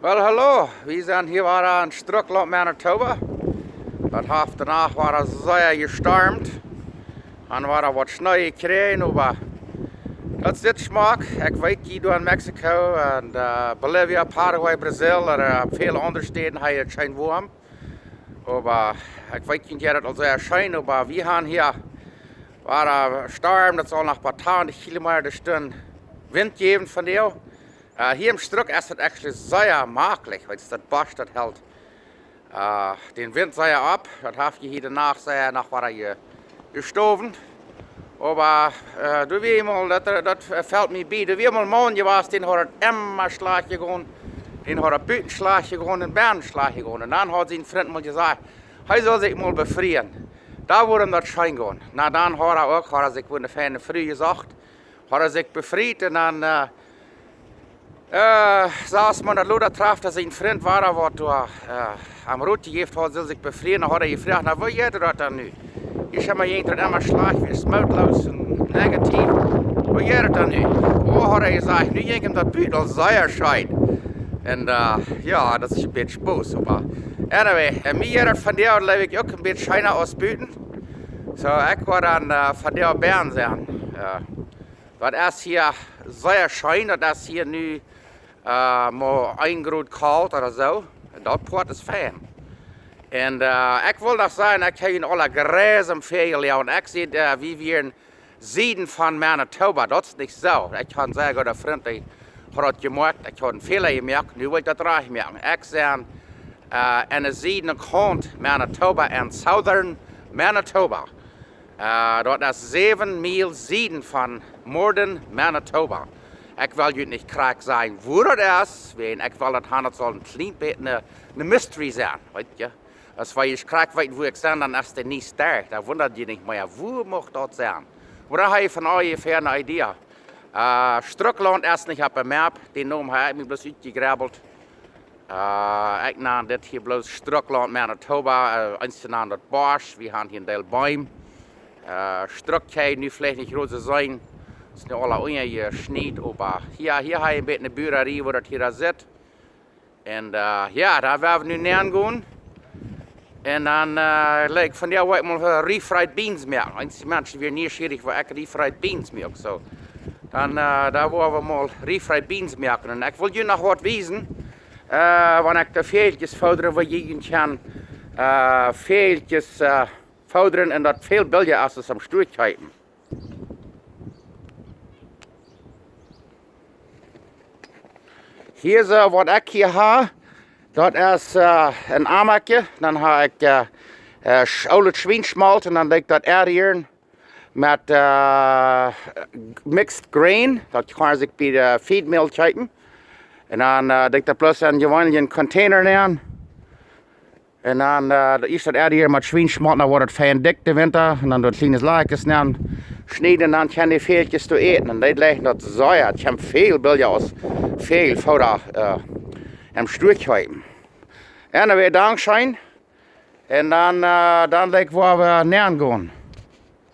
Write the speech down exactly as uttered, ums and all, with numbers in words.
Well, hallo, wie sent hia wada en Strucklaunt, Manitoba. Daut haft de Nacht wada sea jestormt. Dan wada waut Schnee jekjräajen, oba daut es dit Schmock. Ekj weet, jie doa en Mexiko un, äh, Bolivia, Paraguay, Brasil, ooda, äh, väl aundre Städen, hia es et scheen woam. Oba ekj weet nich, jie daut aul sea scheen, oba wie han hia wada Storm, daut saul noch bie tachentich Kilometer de Stund Wint jäwen vondoag. Äh, hia em Struck es et actually sea maklich, wiels daut Bosch daut helt, äh, dän Wint sea opp. Daut haft je hia de Nacht sea noch wada je-, jestowen. Oba, äh, doa wia eemol, daut, daut, äh, felt mie bie. Doa wia eemol een Maun jewast, dän haud et emma schlajcht jegonen. Dän haud et buten schlajcht jegonen un bennen schlajcht jegonen. Un dan haud sien Frint mol jesajcht, hee sull sikj mol befrieen. Dan wudd am daut scheen gonen. Na, dan haud hee uk, haud hee sikj wada eene feine Fru jesocht. Haud hee sikj befriet un dan, äh, äh, soo aus maun daut lota traf, daut sien Frint wada waut doa, äh, aum Rot jejäft haud, sull sikj befrieen, dan haud hee jefroacht, na, woo jeit daut dan nu? Hia es emma, jinkj daut emma schlajcht, wia mootloos un negativ. Woo jeit daut dan nu? Oh, haud hee jesajcht, nu jinkj am daut buten aul sea scheen. Un, äh, jo, daut es een bät Spos, oba anyway, un mie jeit daut vondoag, jleew ekj, uk een bät scheena aus buten. Soo, ekj woa dan, äh, vondoag bennen sennen. Äh, daut es hia sea scheen, daut es hia nu, äh, mau een Grod kolt ooda soo. Un daut Poat es fein. Un, äh, ekj well noch sajen, ekj hab en aule Gräs em Fäajelea. Un ekj sie, äh, wie wieren Sieden von Manitoba. Daut es nich soo. Ekj haud een sea gooda Frint, dee haud daut jemoakt. Ekj haud een Fäla jemoakt. Nu well ekj daut rajcht moaken. Ekj sie, äh, aun de Sieden von Manitoba en Southern Manitoba. Äh, daut es säwen Miel Sieden von Morden, Manitoba. Ekj well junt nich krakjt sajen, wua daut es, wiels ekj well daut han, daut saul een kjlien bät een, een mystery sennen, weet jie. Aus jie krakjt weeten, wua ekj sie, dan es et nich doa. Dan wundat jie nich mea, wua mucht daut sennen. Oba dan hab jie von onjefäa eene Idee. Äh, Strucklaunt es nich opp de Map, dän Nomen hab ekj mie bloos utjegrabbelt. Äh, ekj nan dit hia bloos Strucklaunt, Manitoba, äh, eenje nanen daut Bosch, wie han hia een Deel Beem. Äh, Struck kjenn jie nu veleicht nich groot seenen, es nu aula unjajeschniet, oba hia, hia hab jie een bät eene Buarie, woo daut hia sitt. Un, äh, jo, doa woa wie nu nenn gonen. Un dan, äh, like, vondoag woa ekj mol, äh, refried beans moaken. Eenje Menschen wieren nieschierich, woo ekj refried beans moak. Soo, dan, äh, doa woa wie mol refried beans moaken. Un ekj well junt noch waut wiesen. Äh, wan ekj de Fäajelkjes fooda, woo jie kjennen, äh, Fäajelkjes, äh, fooda un daut väl billja es aus aum Stua kjeepen. Hia soo, waut ekj hia hab, daut es, äh, een Amakje. Dan hab ekj, äh, äh, sch-, oolet Schwienschmolt un dan doo ekj daut adderen met, äh, mixed grain. Daut kaun sikj bie de Feed Mill kjeepen. Un dan, äh, doo ekj daut bloos en jeweenlichen Container nenn. Un dan, äh, daut ieeschte daut adderen met Schwienschmolt, dan woat et fein dikj de Winta. Un dan doa kjliene Läakjes nenn schnieden un dan kjennen de Fäajelkjes doa äten. Un dee jlikjen daut sea, et kjemt väl billja aus väl Fooda, äh, em Stua kjeepen. Anyway, dankscheen. Un dan, äh, dan like woa wie nenn gonen.